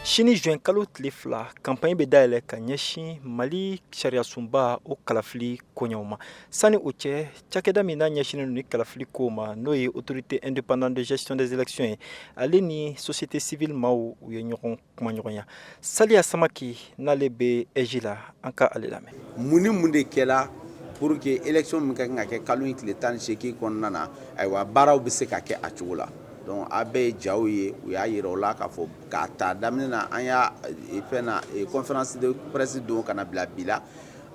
Sini, juin kalo tile 2, campagne bɛ dayɛlɛ ka ɲɛsin Mali sariyasunba o kalafili koɲɛw ma. Sani o cɛ, cakɛda min n'a ɲɛsinnen ni kalafili kow ma, n'o ye Autorité indépendante de gestion des élections ye, ale ni société civile maaw, u ye ɲɔgɔn kumaɲɔgɔnya. Saliya Samake, n'ale bɛ AIGE la, an ka ale lamɛn. Mun ni mun de kɛla pour que élection min ka kan ka kɛ kalo in tile 18 kɔnɔna na, ayiwa, baaraw bɛ se ka kɛ a cogo la? Donc a bɛɛ ye jaw ye, u y'a yira o la k'a fɔ k'a ta daminɛ na, an y'a fɛn na conférence de presse don ka na bila bi la,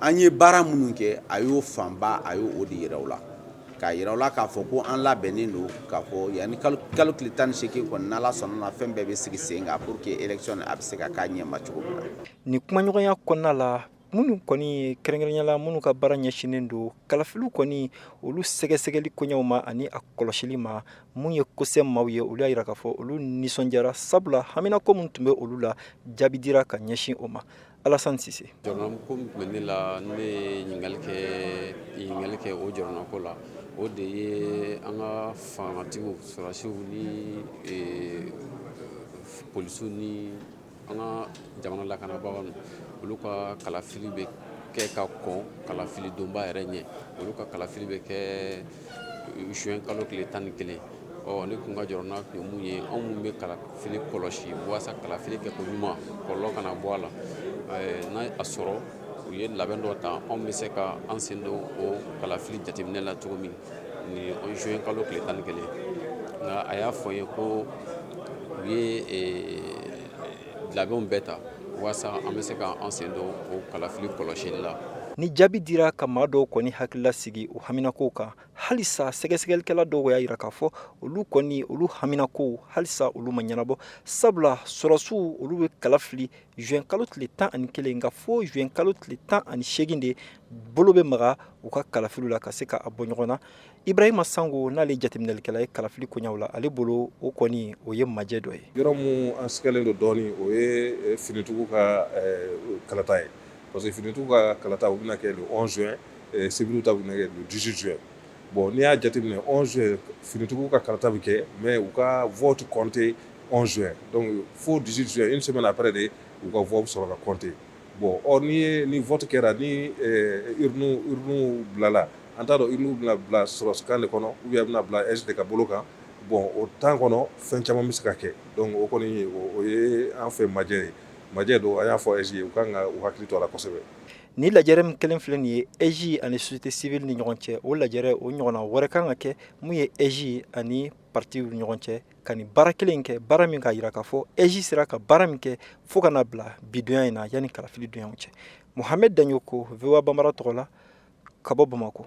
an ye baara minnu kɛ, a y'o fanba, a y'o o de yira u la, k'a yira u la k'a fɔ ko an labɛnnen don, k'a fɔ yanni kalo tile 18 kɔni, n'Ala sɔnna na, fɛn bɛɛ bɛ sigi sen kan pour que élection a bɛ se ka k'a ɲɛma cogo min na. Nin kumaɲɔgɔnya kɔnɔna la, minnu kɔni ye kɛrɛnkɛrɛnyala minnu ka baara ɲɛsinnen don kalafiliw kɔni olu sɛgɛsɛgɛli koɲɛw ma ani a kɔlɔsili ma, mun ye COSEM maaw ye, olu y'a yira k'a fɔ olu nisɔndiyara, sabula haminako min tun bɛ olu la, jaabi dira ka ɲɛsin o ma. Alassane Cissé. Jɔrɔnako min tun bɛ ne la, ne ye ɲininkali kɛ o jɔrɔnako la, o de ye an ka fangatigiw, sɔrɔdasiw ni polisiw ni an ka jamana lakanabagaw, olu ka kalafili bɛ kɛ ka kɔn kalafili donba yɛrɛ ɲɛ. Olu ka kalafili bɛ kɛ juin kalo tile 11. Ɔ, ne kun ka jɔrɔna tun ye mun ye? Anw minnu bɛ kalafili kɔlɔsi walasa kalafili kɛ ko ɲuman, kɔlɔlɔ kana bɔ a la, n'a a sɔrɔ u ye labɛn dɔ ta, anw bɛ se ka an sen don o kalafili jateminɛ la cogo min ni juin kalo tile 11. Nka a y'a fɔ n ye ko u ye labɛnw bɛɛ ta walasa an bɛ se ka an sen don o kalafili kɔlɔsili la. Ni jaabi dira ka maa dɔw kɔni hakilila sigi u haminakow kan, halisa sɛgɛsɛgɛlikɛla dɔw y'a yira k'a fɔ olu kɔni, olu haminakow halisa olu ma ɲɛnabɔ, sabula sɔrɔdasiw, olu bɛ kala fili juin kalo tile 11, nka fo juin kalo tile 18 de bolo bɛ maga u ka kalafiliw la ka se ka a bɔ ɲɔgɔn na. Ibrahima Sango, n'ale jateminɛlikɛla ye kalafili koɲaw la, ale bolo, o kɔni o ye majɛ dɔ ye. Yɔrɔ mun an sigalen don dɔɔni, o ye finitigiw ka kalata ye, parce que finitigiw ka kalata, u bɛna kɛ le 11 juin, civil ta bɛna kɛ le 18 juin. Bon, n'i y'a jateminɛ, 11 juin finitigiw ka kalata bɛ kɛ, mais u ka vote compter 11 juin, donc fo 18 juin, une semaine après de, u ka voix bɛ sɔrɔ ka compter. Bon, or ni ye ni vote kɛra, ni urne bilala, an t'a dɔn urne bɛna bila sɔrɔdasi de kɔnɔ ou bien a bɛna bila AIGE de ka bolo kan. Bon, o temps kɔnɔ, fɛn caman bɛ se ka kɛ. Donc o kɔni, o ye an fɛ majɛ ye, majɛ don. An y'a fɔ AIGE ye, u kan ka u hakili to a la kosɛbɛ. Ni lajɛrɛ min kelen filɛ nin ye AIGE ani société civile ni ɲɔgɔn cɛ, o lajɛrɛ o ɲɔgɔnna wɛrɛ kan ka kɛ mun ye AIGE ani partiw ni ɲɔgɔn cɛ, ka nin baara kelen kɛ, baara min k'a jira k'a fɔ AIGE sera ka baara min kɛ fo ka na bila bidonya in na yanni kalafili donyaw cɛ. Mohamed Dagnoko, VOA Bambara tɔgɔ la, ka bɔ Bamakɔ.